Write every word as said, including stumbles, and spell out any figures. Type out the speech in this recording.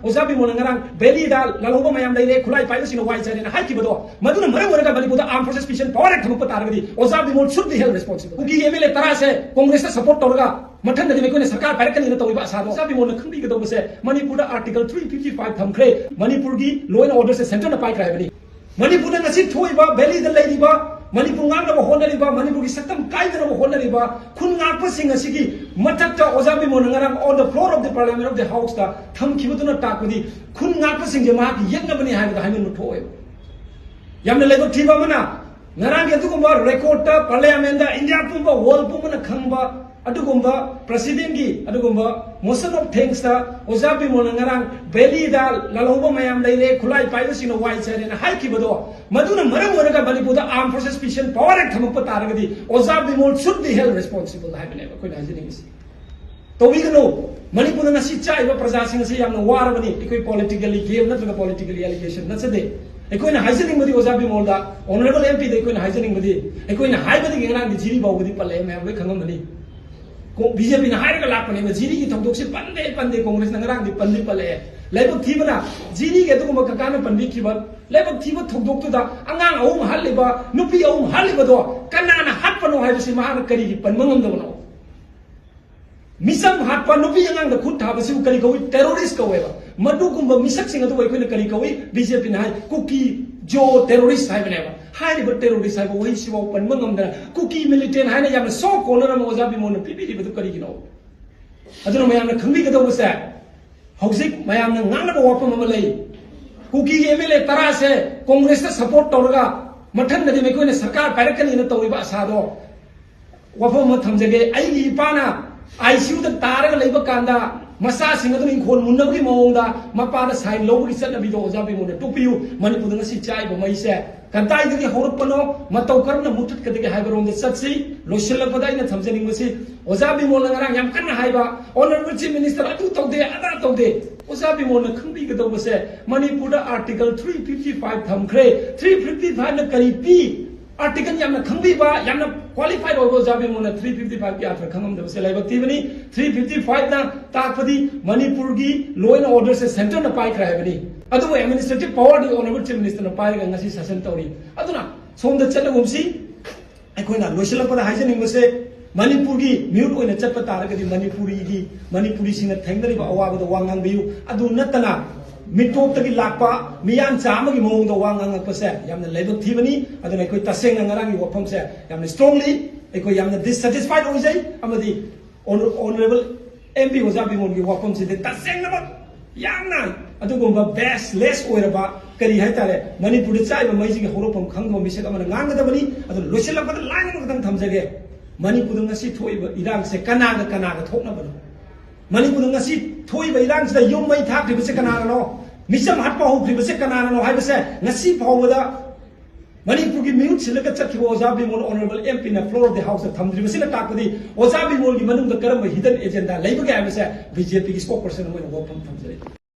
ꯑꯣꯖꯥ ꯕꯤꯃꯣꯜꯅ ꯉꯔꯥꯡ ꯚꯦꯂꯤꯗ ꯂꯥꯜꯍꯧꯕ ꯃꯌꯥꯝ ꯂꯩꯔꯦ, ꯈꯨꯠꯂꯥꯏ ꯄꯥꯏꯕꯁꯤꯡꯅ ꯋꯥꯏ ꯆꯥꯏꯔꯦꯅ ꯍꯥꯏꯈꯤꯕꯗꯣ, ꯃꯗꯨꯅ ꯃꯔꯝ ꯑꯣꯏꯔꯒ ꯃꯅꯤꯄꯨꯔꯗ Armed Forces Special Power Act ꯊꯝꯃꯛꯄ ꯇꯥꯔꯒꯗꯤ ꯑꯣꯖꯥ Bimol should be held responsible꯫ ꯀꯨꯀꯤꯒꯤ M L A ꯇꯔꯥꯁꯦ ꯀꯣꯡꯒ꯭ꯔꯦꯁꯇ support ꯇꯧꯔꯒ ꯃꯊꯪꯗꯗꯤ ꯑꯩꯈꯣꯏꯅ ꯁꯔꯀꯥꯔ ꯄꯥꯏꯔꯛꯀꯅꯤꯅ ꯇꯧꯔꯤꯕ ꯑꯁꯥꯗꯣ ꯑꯣꯖꯥ ꯕꯤꯃꯣꯜꯅ ꯈꯪꯕꯤꯒꯗꯧꯕꯁꯦ, ꯃꯅꯤꯄꯨꯔꯗ Article three fifty five ꯊꯝꯈ꯭ꯔꯦ꯫ ꯃꯅꯤꯄꯨꯔꯒꯤ law and order say centre ꯅ ꯄꯥꯏꯈ꯭ꯔꯦ ꯍꯥꯏꯕꯅꯤ꯫ ꯃꯅꯤꯄꯨꯔꯗ ꯉꯁꯤ ꯊꯣꯛꯏꯕ, ꯚꯦꯂꯤꯗ ꯂꯩꯔꯤꯕ, ꯃꯅꯤꯄꯨꯔ ꯉꯥꯛꯅꯕ ꯍꯣꯠꯅꯔꯤꯕ, ꯃꯅꯤꯄꯨꯔꯒꯤ ꯁꯛꯇꯝ ꯀꯥꯏꯗꯅꯕ ꯍꯣꯠꯅꯔꯤꯕ ꯈꯨꯟ ꯉꯥꯛꯄꯁꯤꯡ ꯑꯁꯤꯒꯤ ꯃꯊꯛꯇ ꯑꯣꯖꯥ ꯕꯤꯃꯣꯜꯅ ꯉꯔꯥꯡ on the floor of the Parliament of the House ꯇ ꯊꯝꯈꯤꯕꯗꯨꯅ ꯇꯥꯛꯄꯗꯤ ꯈꯨꯟ ꯉꯥꯛꯄꯁꯤꯡꯁꯦ ꯃꯍꯥꯛꯀꯤ ꯌꯦꯛꯅꯕꯅꯤ ꯍꯥꯏꯕꯗ ꯍꯥꯏꯃꯟꯕ ꯊꯣꯛꯑꯦꯕ꯫ ꯌꯥꯝꯅ ꯂꯥꯏꯕꯛ ꯊꯤꯕ ꯑꯃꯅ, ꯉꯔꯥꯡꯒꯤ ꯑꯗꯨꯒꯨꯝꯕ record ꯇ Parliament ꯗ India ꯄꯨꯝꯕ, world ꯄꯨꯝꯕꯅ ꯈꯪꯕ ꯑꯗꯨꯒꯨꯝꯕ President ꯀꯤ ꯑꯗꯨꯒꯨꯝꯕ motion of thanks ꯇ ꯑꯣꯖꯥ ꯕꯤꯃꯣꯜꯅ ꯉꯔꯥꯡ ꯚꯦꯂꯤꯗ ꯂꯥꯜꯍꯧꯕ ꯃꯌꯥꯝ ꯂꯩꯔꯦ, ꯈꯨꯠꯂꯥꯏ ꯄꯥꯏꯕꯁꯤꯡꯅ ꯋꯥꯏ ꯆꯥꯏꯔꯦꯅ ꯍꯥꯏꯈꯤꯕꯗꯣ, ꯃꯗꯨꯅ ꯃꯔꯝ ꯑꯣꯏꯔꯒ ꯃꯅꯤꯄꯨꯔꯗ Armed Forces Special Power Act ꯊꯝꯃꯛꯄ ꯇꯥꯔꯒꯗꯤ ꯑꯣꯖꯥ Bimol should be held responsible ꯍꯥꯏꯕꯅꯦꯕ ꯑꯩꯈꯣꯏꯅ ꯍꯥꯏꯖꯅꯤꯡꯉꯤꯁꯤ꯫ ꯇꯧꯕꯤꯒꯅꯨ꯫ ꯃꯅꯤꯄꯨꯔꯗ ꯉꯁꯤ ꯆꯥꯛꯏꯕ ꯄ꯭ꯔꯖꯥꯁꯤꯡ ꯑꯁꯤ ꯌꯥꯝꯅ ꯋꯥꯔꯕꯅꯤ꯫ ꯑꯩꯈꯣꯏ politically game ꯅꯠꯇ꯭ꯔꯒ politically allegation ꯅꯠꯆꯗꯦ꯫ ꯑꯩꯈꯣꯏꯅ ꯍꯥꯏꯖꯅꯤꯡꯕꯗꯤ ꯑꯣꯖꯥ ꯕꯤꯃꯣꯜꯗ, Honourable M P ꯗ ꯑꯩꯈꯣꯏꯅ ꯍꯥꯏꯖꯅꯤꯡꯕꯗꯤ, ꯑꯩꯈꯣꯏꯅ ꯍꯥꯏꯕꯗꯒꯤ ꯉꯔꯥꯡꯗꯤ ꯖꯤꯔꯤ ꯐꯥꯎꯕꯗꯤ ꯄꯜꯂꯛꯑꯦ, ꯃꯌꯥꯝ ꯂꯣꯏ ꯈꯪꯉꯝꯃꯅꯤ꯫ ꯀꯣ-, BJP ꯅ ꯍꯥꯏꯔꯒ ꯂꯥꯛꯄꯅꯦꯕ, ꯖꯤꯔꯤꯒꯤ ꯊꯧꯗꯣꯛꯁꯦ ꯄꯟꯗꯦ, ꯄꯟꯗꯦ, ꯀꯣꯡꯒ꯭ꯔꯦꯁꯅ ꯉꯔꯥꯡꯗꯤ ꯄꯟꯗꯤ ꯄꯜꯂꯛꯑꯦ꯫ ꯂꯥꯏꯕꯛ ꯊꯤꯕꯅ ꯖꯤꯔꯤꯒꯤ ꯑꯗꯨꯒꯨꯝꯕ ꯀꯀꯥꯅ ꯄꯟꯕꯤꯈꯤꯕ ꯂꯥꯏꯕꯛ ꯊꯤꯕ ꯊꯧꯗꯣꯛꯇꯨꯗ ꯑꯉꯥꯡ ꯑꯍꯨꯝ ꯍꯥꯠꯂꯤꯕ, ꯅꯨꯄꯤ ꯑꯍꯨꯝ ꯍꯥꯠꯂꯤꯕꯗꯣ ꯀꯅꯥꯅ ꯍꯥꯠꯄꯅꯣ ꯍꯥꯏꯕꯁꯤ ꯃꯍꯥꯛꯅ ꯀꯔꯤꯒꯤ ꯄꯟꯕ ꯉꯝꯗꯕꯅꯣ? ꯃꯤꯆꯝ ꯍꯥꯠꯄ, ꯅꯨꯄꯤ ꯑꯉꯥꯡꯗ ꯈꯨꯠ ꯊꯥꯕꯁꯤꯕꯨ ꯀꯔꯤ ꯀꯧꯏ? Terrorist ꯀꯧꯋꯦꯕ꯫ ꯃꯗꯨꯒꯨꯝꯕ ꯃꯤꯁꯛꯁꯤꯡ ꯑꯗꯨꯕꯨ ꯑꯩꯈꯣꯏꯅ ꯀꯔꯤ ꯀꯧꯏ? BJP ꯅ ꯍꯥꯏ ꯀꯨꯀꯤ ꯖꯣ terrorist ꯍꯥꯏꯕꯅꯦꯕ꯫ ꯍꯥꯏꯔꯤꯕ terrorist ꯍꯥꯏꯕ ꯋꯥꯍꯩꯁꯤꯐꯥꯎ ꯄꯟꯕ ꯉꯝꯗꯅ ꯀꯨꯀꯤ militant ꯍꯥꯏꯅ ꯌꯥꯝꯅ soft corner ꯑꯃ ꯑꯣꯖꯥ ꯕꯤꯃꯣꯜꯅ ꯄꯤꯕꯤꯔꯤꯕꯗꯨ ꯀꯔꯤꯒꯤꯅꯣ? ꯑꯗꯨꯅ ꯃꯌꯥꯝꯅ ꯈꯪꯕꯤꯒꯗꯧꯕꯁꯦ, ꯍꯧꯖꯤꯛ ꯃꯌꯥꯝꯅ ꯉꯥꯡꯅꯕ ꯋꯥꯐꯝ ꯑꯃ ꯂꯩ꯫ ꯀꯨꯀꯤꯒꯤ M L A ꯇꯔꯥꯁꯦ ꯀꯣꯡꯒ꯭ꯔꯦꯁꯇ support ꯇꯧꯔꯒ ꯃꯊꯪꯗꯗꯤ ꯑꯩꯈꯣꯏꯅ ꯁꯔꯀꯥꯔ ꯄꯥꯏꯔꯛꯀꯅꯤꯅ ꯇꯧꯔꯤꯕ ꯑꯁꯥꯗꯣ, ꯋꯥꯐꯝ ꯑꯃ ꯊꯝꯖꯒꯦ꯫ ꯑꯩꯒꯤ ꯏꯄꯥꯅ ICU ꯗ ꯇꯥꯔꯒ ꯂꯩꯕ ꯀꯥꯟꯗ ꯃꯆꯥꯁꯤꯡ ꯑꯗꯨꯅ ꯏꯪꯈꯣꯜ ꯃꯨꯟꯅꯕꯒꯤ ꯃꯑꯣꯡꯗ ꯃꯄꯥꯗ sign ꯂꯧꯕꯒꯤ ꯆꯠꯅꯕꯤꯗꯣ ꯑꯣꯖꯥ ꯕꯤꯃꯣꯜꯅ ꯇꯣꯛꯄꯤꯌꯨ꯫ ꯃꯅꯤꯄꯨꯔꯗ ꯉꯁꯤ ꯆꯥꯛꯏꯕ ꯃꯩꯁꯦ ꯀꯗꯥꯏꯗꯒꯤ ꯍꯧꯔꯛꯄꯅꯣ, ꯃꯇꯧ ꯀꯔꯝꯅ ꯃꯨꯊꯠꯀꯗꯒꯦ ꯍꯥꯏꯕꯔꯣꯝꯗ ꯆꯠꯁꯤ꯫ ꯂꯣꯏꯁꯤꯜꯂꯛꯄꯗ ꯑꯩꯅ ꯊꯝꯖꯅꯤꯡꯕꯁꯤ, ꯑꯣꯖꯥ ꯕꯤꯃꯣꯜꯅ ꯉꯔꯥꯡ ꯌꯥꯝ ꯀꯟꯅ ꯍꯥꯏꯕ, Honourable Chief Minister ꯑꯗꯨ ꯇꯧꯗꯦ, ꯑꯗꯥ ꯇꯧꯗꯦ꯫ ꯑꯣꯖꯥ ꯕꯤꯃꯣꯜꯅ ꯈꯪꯕꯤꯒꯗꯧꯕꯁꯦ, ꯃꯅꯤꯄꯨꯔꯗ Article three fifty five ꯊꯝꯈ꯭ꯔꯦ꯫ Three fifty five ꯅ ꯀꯔꯤ ꯄꯤ? Article ꯌꯥꯝꯅ ꯈꯪꯕꯤꯕ, ꯌꯥꯝꯅ ꯀ꯭ꯋꯥꯂꯤꯐꯥꯏꯠ ꯑꯣꯏꯕ ꯑꯣꯖꯥ ꯕꯤꯃꯣꯜꯅ ꯊ꯭ꯔꯤ ꯐꯤꯐꯇꯤ ꯐꯥꯏꯚꯀꯤ ꯑꯥꯔꯊ ꯈꯪꯉꯝꯗꯕꯁꯦ ꯂꯥꯏꯕꯛ ꯊꯤꯕꯅꯤ꯫ ꯊ꯭ꯔꯤ ꯐꯤꯐꯇꯤ ꯐꯥꯏꯚꯅ ꯇꯥꯛꯄꯗꯤ ꯃꯅꯤꯄꯨꯔꯒꯤ ꯂꯣ ꯑꯦꯟ ꯑꯣꯔꯗꯔꯁꯦ ꯁꯦꯟꯇꯔꯅ ꯄꯥꯏꯈ꯭ꯔꯦ ꯍꯥꯏꯕꯅꯤ꯫ ꯑꯗꯨꯕꯨ ꯑꯦꯗꯃꯤꯅꯤꯁꯇ꯭ꯔꯦꯇꯤꯚ ꯄꯥꯋꯔꯗꯤ ꯑꯣꯅꯔꯦꯕꯜ ꯆꯤꯐ ꯃꯤꯅꯤꯁꯇꯔꯅ ꯄꯥꯏꯔꯒ ꯉꯁꯤ ꯁꯥꯁꯟ ꯇꯧꯔꯤ꯫ ꯑꯗꯨꯅ ꯁꯣꯝꯗ ꯆꯠꯂꯒꯨꯝꯁꯤ꯫ ꯑꯩꯈꯣꯏꯅ ꯂꯣꯏꯁꯤꯜꯂꯛꯄꯗ ꯍꯥꯏꯖꯅꯤꯡꯕꯁꯦ, ꯃꯅꯤꯄꯨꯔꯒꯤ ꯃꯤꯍꯨꯠ ꯑꯣꯏꯅ ꯆꯠꯄ ꯇꯥꯔꯒꯗꯤ ꯃꯅꯤꯄꯨꯔꯤꯒꯤ, ꯃꯅꯤꯄꯨꯔꯤꯁꯤꯡꯅ ꯊꯦꯡꯅꯔꯤꯕ ꯑꯋꯥꯕꯗ ꯋꯥ ꯉꯥꯡꯕꯤꯌꯨ꯫ ꯑꯗꯨ ꯅꯠꯇꯅ ꯃꯤꯇꯣꯞꯇꯒꯤ ꯂꯥꯛꯄ ꯃꯤꯌꯥꯟꯆꯥ ꯑꯃꯒꯤ ꯃꯑꯣꯡꯗ ꯋꯥ ꯉꯥꯡꯉꯛꯄꯁꯦ ꯌꯥꯝꯅ ꯂꯥꯏꯕꯛ ꯊꯤꯕꯅꯤ꯫ ꯑꯗꯨꯅ ꯑꯩꯈꯣꯏ ꯇꯁꯦꯡꯅ ꯉꯔꯥꯡꯒꯤ ꯋꯥꯐꯝꯁꯦ ꯌꯥꯝꯅ ꯁ꯭ꯇꯔꯣꯡꯂꯤ ꯑꯩꯈꯣꯏ ꯌꯥꯝꯅ ꯗꯤꯁꯁꯦꯇꯤꯁꯐꯥꯏꯠ ꯑꯣꯏꯖꯩ꯫ ꯑꯃꯗꯤ ꯑꯣꯅꯔꯦꯕꯜ ꯑꯦꯝ ꯄꯤ ꯑꯣꯖꯥ ꯕꯤꯃꯣꯜꯒꯤ ꯋꯥꯐꯝꯁꯤꯗꯤ ꯇꯁꯦꯡꯅꯃꯛ ꯌꯥꯝꯅ ꯑꯗꯨꯒꯨꯝꯕ ꯕꯦꯁꯂꯦꯁ ꯑꯣꯏꯔꯕ, ꯀꯔꯤ ꯍꯥꯏꯇꯥꯔꯦ, ꯃꯅꯤꯄꯨꯔꯗ ꯆꯥꯛꯏꯕ ꯃꯩꯁꯤꯒꯤ ꯍꯧꯔꯛꯐꯝ ꯈꯪꯗꯕ ꯃꯤꯁꯛ ꯑꯃꯅ ꯉꯥꯡꯒꯗꯕꯅꯤ꯫ ꯑꯗꯨꯅ ꯂꯣꯏꯁꯤꯜꯂꯛꯄꯗ ꯂꯥꯏꯟ ꯑꯃꯈꯛꯇꯪ ꯊꯝꯖꯒꯦ꯫ ꯃꯅꯤꯄꯨꯔꯗ ꯉꯁꯤ ꯊꯣꯛꯏꯕ ꯏꯔꯥꯡꯁꯦ ꯀꯅꯥꯒ ꯀꯅꯥꯒ ꯊꯣꯛꯅꯕꯅꯣ? ꯃꯅꯤꯄꯨꯔꯗ ꯉꯁꯤ ꯊꯣꯛꯏꯕ ꯏꯔꯥꯡꯁꯤꯗ ꯌꯨꯝ ꯃꯩ ꯊꯥꯈ꯭ꯔꯤꯕꯁꯦ ꯀꯅꯥꯅꯅꯣ? ꯃꯤꯆꯝ ꯍꯥꯠꯄ ꯍꯧꯈ꯭ꯔꯤꯕꯁꯦ ꯀꯅꯥꯅꯅꯣ ꯍꯥꯏꯕꯁꯦ ꯉꯁꯤ ꯐꯥꯎꯕꯗ ꯃꯅꯤꯄꯨꯔꯒꯤ ꯃꯤꯍꯨꯠ ꯁꯤꯜꯂꯒ ꯆꯠꯈꯤꯕ ꯑꯣꯖꯥ ꯕꯤꯃꯣꯜ, ꯑꯣꯅꯔꯦꯕꯜ ꯑꯦꯝ ꯄꯤꯅ floor of the houseꯇ ꯊꯝꯗ꯭ꯔꯤꯕꯁꯤꯅ ꯇꯥꯛꯄꯗꯤ ꯑꯣꯖꯥ ꯕꯤꯃꯣꯜꯒꯤ ꯃꯅꯨꯡꯗ ꯀꯔꯝꯕ hidden agenda ꯂꯩꯕꯒꯦ ꯍꯥꯏꯕꯁꯦ ꯕꯤ ꯖꯦ ꯄꯤꯒꯤ spokesperson ꯑꯃ ꯑꯣꯏꯅ ꯋꯥꯐꯝ ꯊꯝꯖꯔꯤ꯫